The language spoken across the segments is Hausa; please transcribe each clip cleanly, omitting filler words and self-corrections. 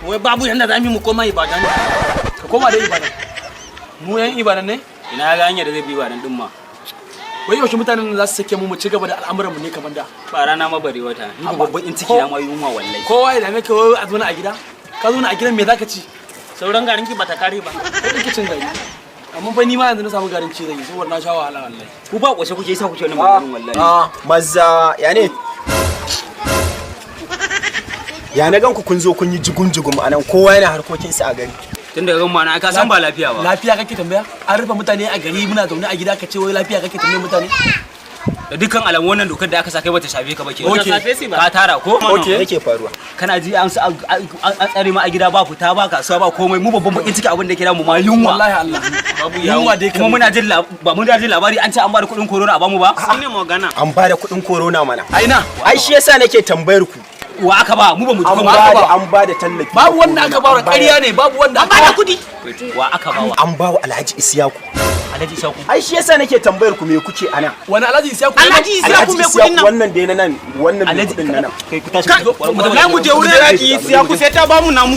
Wai babu yanda za mu koma Ibadan. Ka koma da Ibadan. Mu yan Ibadan ne? Ina ga hanyar da zai bi Ibadan din ma. Wai yaushe mutanen nan za su sake mu mu ci gaba da al'amuran mu ne kamar da? Ba rana ma bare wata. Ni ba babban in ciki na ma yunwa wallahi. Kowa ya dame ka, wai a zauna a gida? Ka zauna a gidan, me zaka ci? Sauran garin ki bata kare ba. Kai kake cin gari. Amma fa ni ma yanzu na samu garin ci zan yi, saboda na sha wahala wallahi. Ku ba kwashe kuke yasa kuke wannan maganganun wallahi. Ah, maza, ya ne? Ya na ganku kun zo kun yi jugun-jugum a nan, kowa yana harkokinsa a gari? Tun daga gan ma na ka san ba lafiya ba. Lafiya kake tambaya? An rufe mutane a gari, muna zaune a gida, ka ce wai lafiya kake tambayar mutane? Da dukkan alamu wannan dokar da aka sa kai bata shafe ka ba ke. Bata shafe shi ba. Ka tara ko? Okay. Yake faruwa? Kana ji an tsare ma a gida, ba fita, ba kasuwa, ba komai. Mu babban bakin ciki abin da ke damu ma yunwa. Wallahi Allah. Babu yawo. Yunwa dai. Kuma muna jin ba muna jin labari an ce an ba da kuɗin corona a bamu ba. Shine magana. An ba da kuɗin corona mana. A ina? Ai shi yasa nake tambayar ku. Wa aka ba? Mu ba mu ji An ko ba ba. da an ba da tallafi. Babu wanda aka ba wa, ƙarya ne, babu wanda aka ba. Kudi. Wa aka ba wa? An ba wa Alhaji Isiyaku. Alhaji Isaku. Ai shi yasa nake tambayar ku me kuke ana. Wani Alhaji Isiyaku? Alhaji Isiyaku Alhaji mai kudin Isiyaku nan. wannan da na nan, wannan mai kuɗin na nan. Kai, ku tashi. Wallahi mu je wurin Alhaji Isiyaku sai ta bamu namu.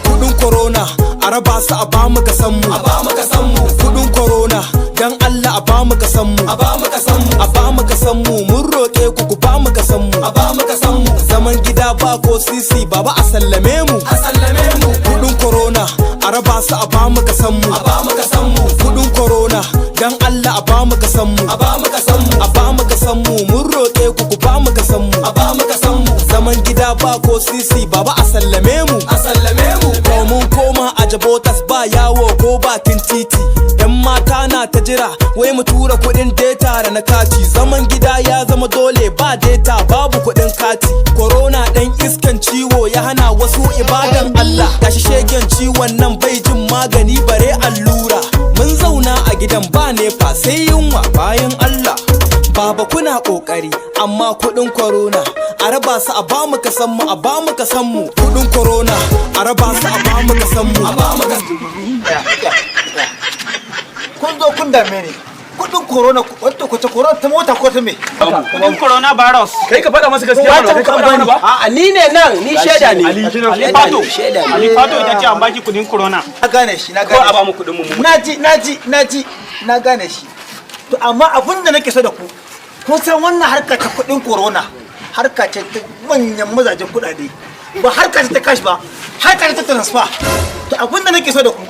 Kudin corona a raba su, a bamu kasan mu, a bamu kasan mu. Kudin corona, dan Allah a bamu kasan mu, a bamu kasan mu, a bamu kasan mu. Mun roke ku, ku bamu kasan mu, a bamu kasan mu. Zaman gida ba ko sisi, baba, a sallame mu, a sallame mu. Kudin corona a raba su, a bamu kasan mu, a bamu kasan mu. Kudin corona, dan Allah a bamu kasan mu, a bamu kasan mu, a bamu kasan mu. Mun roke ku, ku bamu kasan mu, a bamu kasan mu. Zaman gida ba ko sisi, baba, a sallame mu, a sallame mu. To mun koma a jabotas, ba yawo ko bakin titi. Yan mata na ta jira wai mu tura kuɗin data da na kati. Zaman gida ya zama dole, ba data, babu kuɗin kati. Corona ɗan iskan ciwo ya hana wasu ibadan Allah. Gashi shegen ciwon nan bai jin magani bare allura. Mun zauna a gidan ba NEPA sai yunwa bayan Allah. Baba, kuna kokari, amma kuɗin corona a raba su, a bamu kasan mu, a bamu kasan mu. Kuɗin corona a raba su, a bamu kasan mu, a bamu kasan. Kun zo kun dame ni. Kudin corona, wato kwace corona ta mota ko ta me? Kudin corona virus. Kai ka faɗa masa gaskiya mana, kai ka faɗa mana ba. A'a, ni ne nan, ni shaida ne. Ali Fato. Shaida ne. Ali Fato ita ce an baki kudin corona. Na gane shi, na Ko a gane ba mu kuɗin mu mu. Na ji, na ji, na ji, na gane shi. To amma abin da nake so da ku, kun san wannan harka ta kudin corona harka ce ta manyan mazajen kudade, ba harka ce ta cash ba, harka ce ta transfer. To abin da nake so da ku,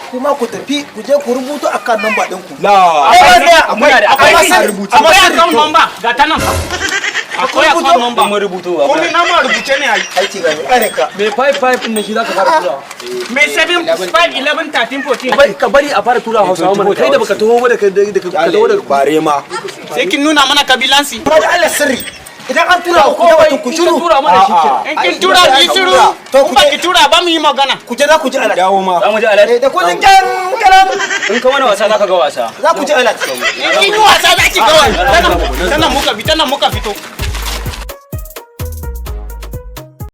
kuma ku tafi ku je ku rubuto akan number ɗinku. La. Ai ba tsaya, Muna da akwai Akwai sirri, akwai sirri. account number ga ta nan. Akwai account number. Mun rubuto ba. Komai na ma rubuce ne ai. Aiki ga mai kare ka. Me 5 5 din nan shi zaka fara turawa. Mai 7 5 11 13 14. Ka bari a fara turawa Hausawa mana, kai da baka taho ba, da ka da ka taho da Bare ma. Sai kin nuna mana kabilansi. Kuma da Allah sirri. Idan an tura ku da ku shiru. tura mana shi kenan. In kin tura ki shiru. To In ku ba je ki tura ba mu yi magana. ku je, za ku ji alert. Dawo ma. Za mu ji alert. Eh, da kun kyan kalam In ka mana wasa zaka ga wasa. za ku ji alert. In kin yi wasa za ki ga wani. Tana muka bi, tana muka fito.